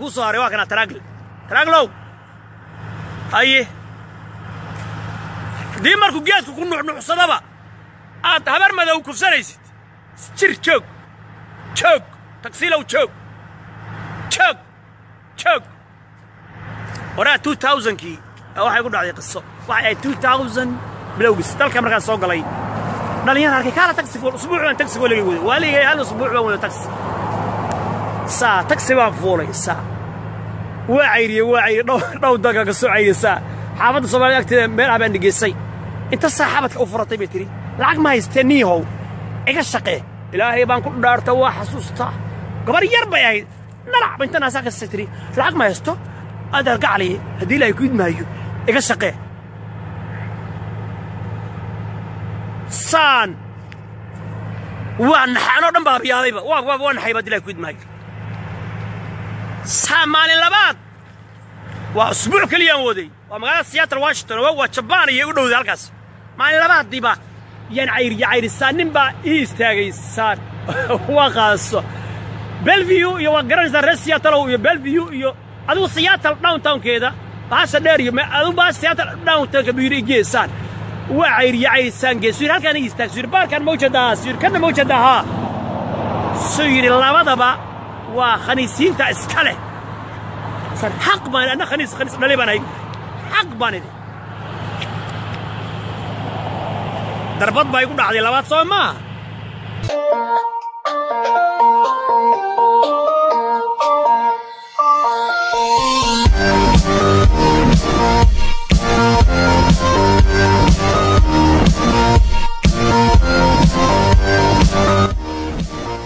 Kuu soo haray waa kana taraagle, taraaglow. Haye, haddii markuu geedku ku nuxnuxsadaba aad habar madow kufsanaysid, jir, joog, joog, tagsiilow, joog, joog, joog. Horaa 2000-kii waxay ku dhacday qiso. Waxay ahayd 2000 bilowgiis dalka markaan soo galay, dhalinyar arkay kaala taxi fuul. Usbuuc baan taxi waligay waday, waaligay hal usbuuc baan wada taxi. Saa taxi baan fuulay, saa waa cayriyey, waa cayriyey, dhow dhow daga ka soo cayriyey. Saa xaafadda Soomaalida agteeda meel ah baan dhegeysay. Inta saa xabadka u furatay bay tiri, "Lacag ma haystee, niihow, iga shaqee." Ilaahay baan ku dhaarta, waa xasuustaa, gabar yar bay ahayd. Dhalac ba inta naasaa kasay tiri, "Lacag ma haysto, adeer gacaliye, haddii Ilaahay ku idmaayo iga shaqee." Saan waa naxaanoo dhan baabiyaadayba, waa naxayba, haddii Ilaahay ku idmaayo. Saa maalin labaad, waa usbuuc keliyaan waday, waa magaalada Seattle, Washington, waa Jabaan iyo u dhowday halkaas. Maalin labaadiiba yaan cayriye, cayrisaa, nin baa ii istaagay. Saan waa qaadaso Bellevue iyo, waa garanaysaa reer Seattle iyo Bellevue iyo adigu Seattle downtownkeeda bahasha dheer iyo adigu bahasha Seattle downtownka buu yidhi igeesaan. Waa cayriye, cayrisaan gees. Suu yidhi, "Halkaan ii istaag." Suu yidhi, "Baarkaan ma ujeedaa?" Suu yidhi, "Kanna ma ujeedaa?" "Haa." Suu yidhi, "Labadaba waa khaniisiinta iska leh." San xaq baan anna khaniis, khaniis dhalay baan ahay, xaq baan idhi. Darbad baa igu dhacday labaad, soo maaha?